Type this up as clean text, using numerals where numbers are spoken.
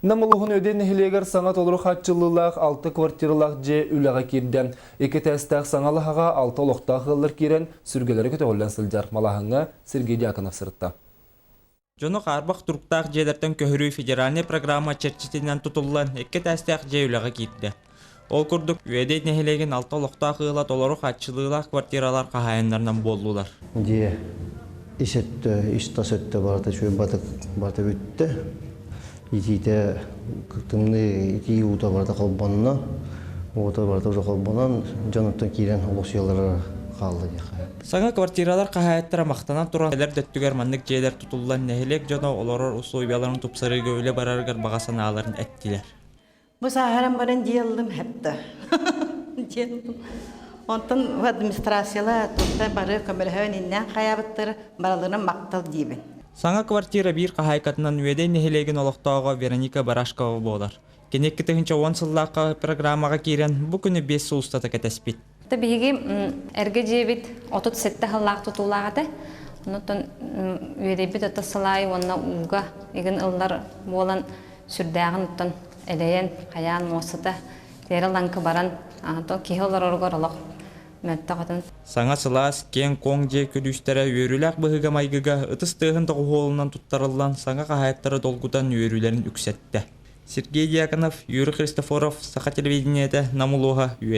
Нам улууһун Өдөн нэһилиэгэр саҥа толору хааччыллыылаах алта квартиралаах дьиэ үлэҕэ киирдэ. Икки этээстээх саҥа алаһаҕа алта олохтоох ыаллар киирэн, сүргэлэрэ көтөҕүллэн сылдьар. Малааһыҥҥа Сергей Дьяконов сырытта. Дьону хаарбах туруктаах дьиэлэртэн көһөрүү федеральнай программа чэрчитинэн тутуллан, икки этээстээх дьиэ үлэҕэ киирдэ. Ол курдук, Үөдэй нэһилиэгин алта олохтоох ыала толору хааччылыылаах квартиралар хаһаайыннарынан буоллулар. Дьиэ ис өттө, ис-тас өттө барыта үчүгэй батык барыта бүттэ. Итиитэ тымныы итии уута барыта холбонно. Уута барыта уже холбонон, дьон оттон киирэн олохсуйалара хаалла диэххэ. Саҥа квартиралар хаһаайыттара махтанан туран, кэлэр да өттүгэр маннык дьиэлэр тутуллан, нэһилиэк дьоно олорор усулуобуйаларын тупсарыыга үлэ барарыгар баҕа санааларын эттилэр. Бу сааһыран баран дьиэ ыллым хэпта. Дьиэ ыллым. Онтон администрацияла тутта бары көмөлөһөн иннээн хайаабыттар бараларынан махтал диибин. Саҥа квартира биир хаһаайкатынан Үөдэй нэһилиэгин олохтооҕо Вероника Барашкова буолар. Кини 2010 сыллаахха программаҕа киирэн бу күнү 5 сыл устата кэтэспит. Биһиги эргэ дьиэбит 37 сыллаах тутуулаах этэ. Онтон үөдэйбит ото сылаай уонна ууга игин ыллар буолан сүрдээҕин оттон элэйэн, хайаан муостата тиэрэ лаҥкы баран, киһи олороругар олох мөлтөх этин. Саҥа сылаас, киэҥ-куоҥ дьиэ күлүүстэрэ үөрүүлээх быһыыга-майгыга ытыс тыаһын доҕуһуолунан туттарыллан саҥа хаһаайыттары долгутан үөрүүлэрин үксэттэ. Сергей Дьяконов, Юрий Христофоров, Саха телевидениетэ, Нам улууһа, Үөдэй.